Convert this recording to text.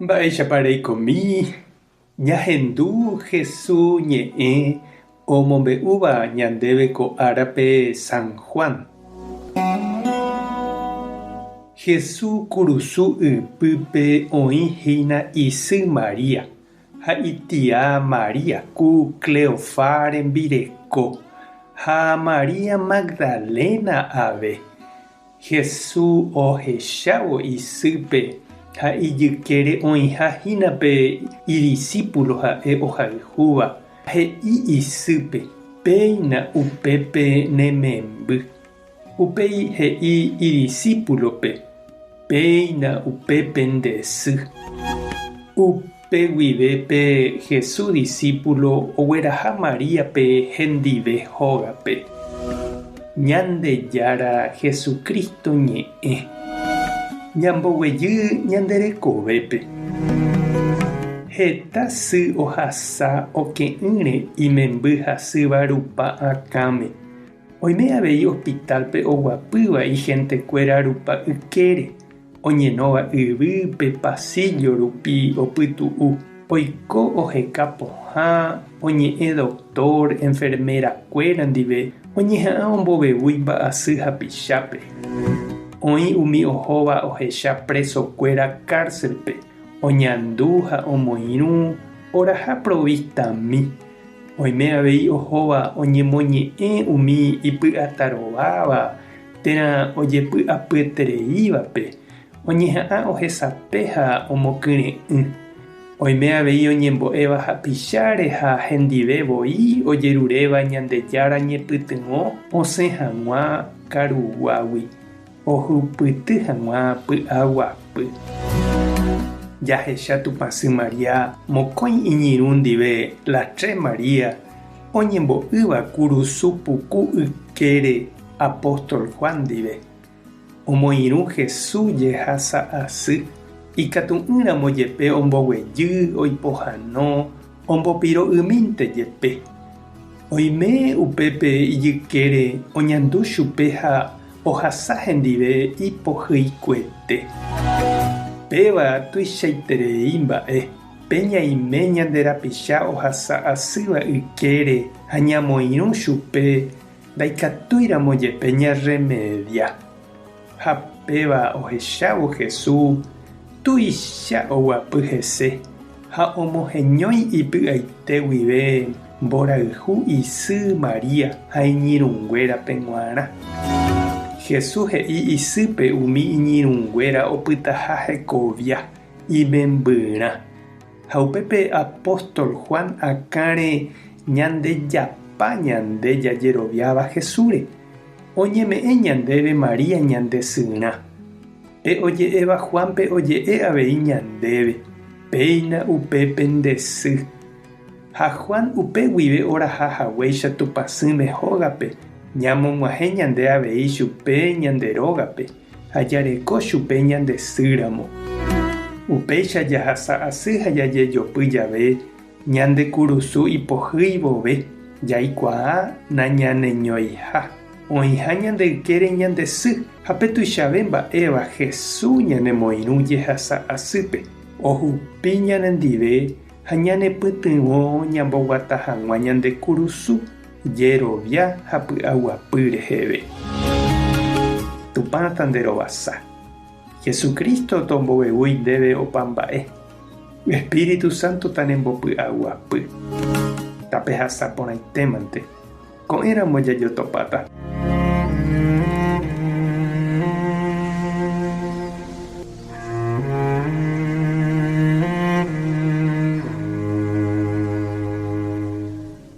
Mba'éichapa reikomi ñahendu Hesu ñe'ẽ omombe'úva ñandéve ko árape San Juan. Hesu kurusu ypýpe oĩ hína isy María ha itia María ku Cleofá rembireko ha María Magdalena ave. Jesús ohechávo isýpe ha ijykére oĩha hína pe idisípulo ha'e ohayhúva, he'i isýpe, Péina upépe ne memby. Upéi he'i idisípulope, Péina upépe nde sy. Upe guive pe Jesús disípulo ogueraha Maríape hendive hógape. Ñandejára Jesucristo ñe'ẽ. Ñamboguejy ñande rekovépe. Heta sy ohasa oke'ỹre imemby hasýva rupa akãme. Oime avei hospital-pe oguapýva ihentekuéra rupa ykére. Oñenóva yvýpe pasíllo rupi opytu'u, oiko oheka pohã, oñe'ẽ doktór, enfermerakuéra ndive, oñeha'ã ombovevúi mba'asy hapichápe. Oĩ umi ohóva ohecha presokuéra kárselpe, oñandu ha omoirũ, oraha provistami. Oime avei ohóva oñemoñe'ẽ umi ipy'atarováva térã ojepy'apyetereívape, oñeha'ã ohesape ha omokyre'ỹ. Oime avei oñembo'éva hapicháre ha hendive voi ojeruréva Ñandejára ñepytyvõ osẽ hag̃ua karuguágui, ohupyty hag̃ua py'aguapy. Jahecha Tupãsy María mokõi iñirũ ndive la tre María oñembo'ýva kurusu puku ykére apóstol Juan ndive. Omoirũ Jesús jehasa asy, ikatu'ỹramo jepe omboguejy, oipohano, ombopiro'ymínte jepe. Oime upépe ijykére oñandu chupe ha ohasa hendive ipohyikuete. Péva tuichaiterei mba'e. Pe ñaime ñande rapicha ohasa asýva ykére ha ñamoirũ chupe ndaikatúiramo jepe ñarremedia. Ha péva ohechávo Jesús tuicha oguapy hese ha omoheñói ipy'aite guive mborayhu isy María ha iñirũnguérape g̃uarã. Jesús he'i isýpe umi iñirũnguéra opytaha hekovia imembyrã. Ha upépe apóstol Juan akãre ñandejapa ñande jajeroviáva Jesúsre, oñeme'ẽ ñandéve María ñande syrã. Pe oje'éva Juánpe oje'e avei ñandéve, Péina upépe nde sy. Ha Juan upe guive oraha haguéicha Tupãsýme hógape, ñamog̃uahẽ ñande avei chupe ñande rógape. ha jareko chupe ñande sýramo. Upéicha jahasa asy ha jajejopy jave, ñande kurusu ipohýi vove, jaikuaa nañaneñoiha, oĩha ñande ykére ñande sy, ha pe tuichave mba'éva Hesu ñanemoirũ jehasa asýpe, ohupi ñanendive ha ñanepytyvõ ñamboguata hag̃ua ñande kurusu. Jerovia ha py'aguapy reheve. Tupã tanderovasa. Jesucristo tombovevúi ndéve opa mba'e. Espíritu Santo tanembopy'aguapy. Tapehasa porãitémante. Ko'ẽramo jajotopáta.